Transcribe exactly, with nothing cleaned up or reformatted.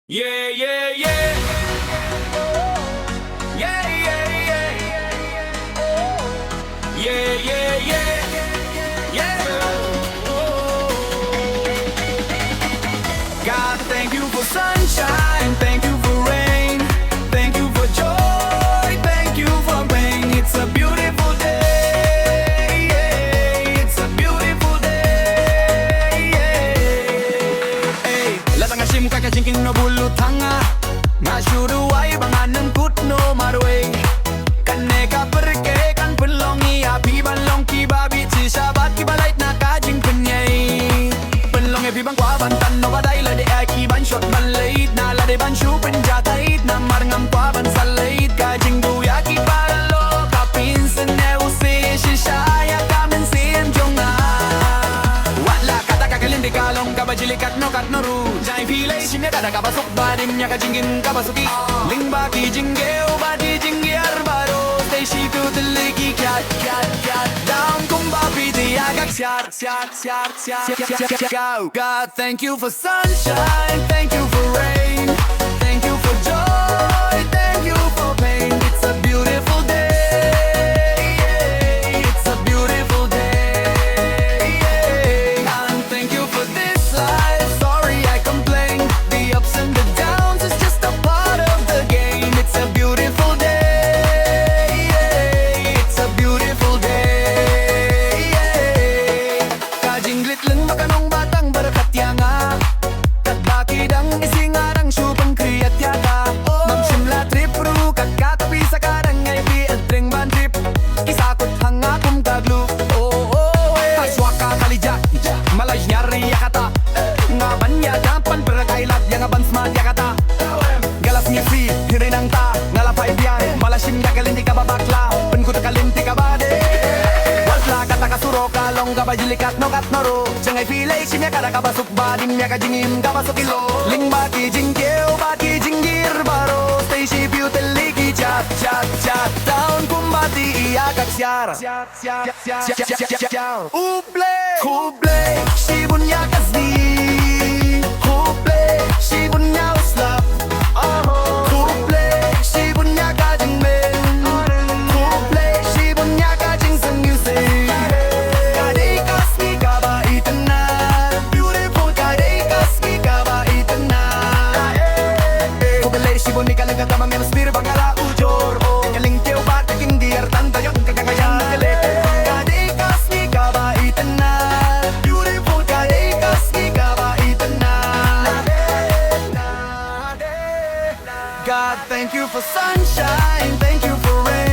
Yeah, yeah, yeah. Yeah, yeah, yeah. Yeah, yeah, yeah. Yeah. God, thank you for sunshine, thank you for rain, thank you for joy, thank you for pain. It's a beautiful day. It's a beautiful day. Hey, la tang ka shim ka ka jingkieng no bulu tang nga. Nga shu duwai ba ngan ym kut no marwei. Kane ka pyrkhat kan pynlong ïa phi ban long kiba bit shisha bad kiba lait na ka jingpynïaid. Pynlong ïa phi ban kwah ban tan no ba dei lade ïa ki ban shot ban leit na lade ban shu pynjatai namar ngam kwah ban sa leit ka jingduwai ïa ki paralok ka pynsngew shisha ïa ka mynsiem jong nga. Wat la kata ka kylliang te ka long kaba jylliew katno katno ruh. Jai phi lei shim ïa kata kaba suk ba dim ïa ka jingim kaba suki. Lyngba ki jingkiew bad ki jingïar baroh. Stay shi tu tylli ki kiad kiad kiad. Down kumba phi te ïa ka ksiar ksiar ksiar ksiar ksiar ksiar ksiar. God, thank you for sunshine, thank you for rain, thank you for joy, thank you for pain. It's a beautiful day. It's a beautiful day. And thank you for this life. Sorry I complain. The ups and the downs is just a part of the game. It's a beautiful day. It's a beautiful day. Ka jingkit lem ba ka nong ba tang byrkhat ïa nga. Katba ki dang isih nga dang shu pynkhreh ïa ka. Ngam shym la trip ruh kat ka tapi sa ka dang ngai phi, eh, tring ban trip. Ki sa kut ha nga kum ka glue. Oh, oh, eh. Ka shuwa ka kali ja. Malai nyari ïa kata. Nga ban ïa dang pan pyrkhat ai lad ïa nga ban smart ïa kata. Nga la sngew free, hynrei nangta nga la phai biang. Ba la shim ka kylliang te kaba bakla, pynkut ka kylliang te kaba dei. Wat la kata ka surok ka long kaba jylliew katno katno ruh. Jngai phi lei shim ïa kata kaba suk ba dim ïa ka jingim kaba suk ïa lo. Lyngba ki jingkiew bad ki jingïar baroh. Stay shi phi u tylli ki jat jat jat. Down kumba te ïa ka ksiar. Khublei, khublei shibun ïa ka sngi. Khublei shibun ïa u slap. Khublei shibun ïa ka jingmeng. Khublei shibun ïa ka jingsngew sih. Ka dei ka sngi kaba itynnad. Beautiful, ka dei ka sngi kaba itynnad. Khublei shibun ïa ka lyngkha kaba mem sbir ba nga la ujor. Oh, ka lyngkha ba ka jingdiar tang ta ïoh ka ka ka jang ka le. Ka dei ka sngi kaba itynnad. Beautiful, ka dei ka sngi kaba itynnad. God, thank you for sunshine, thank you for rain.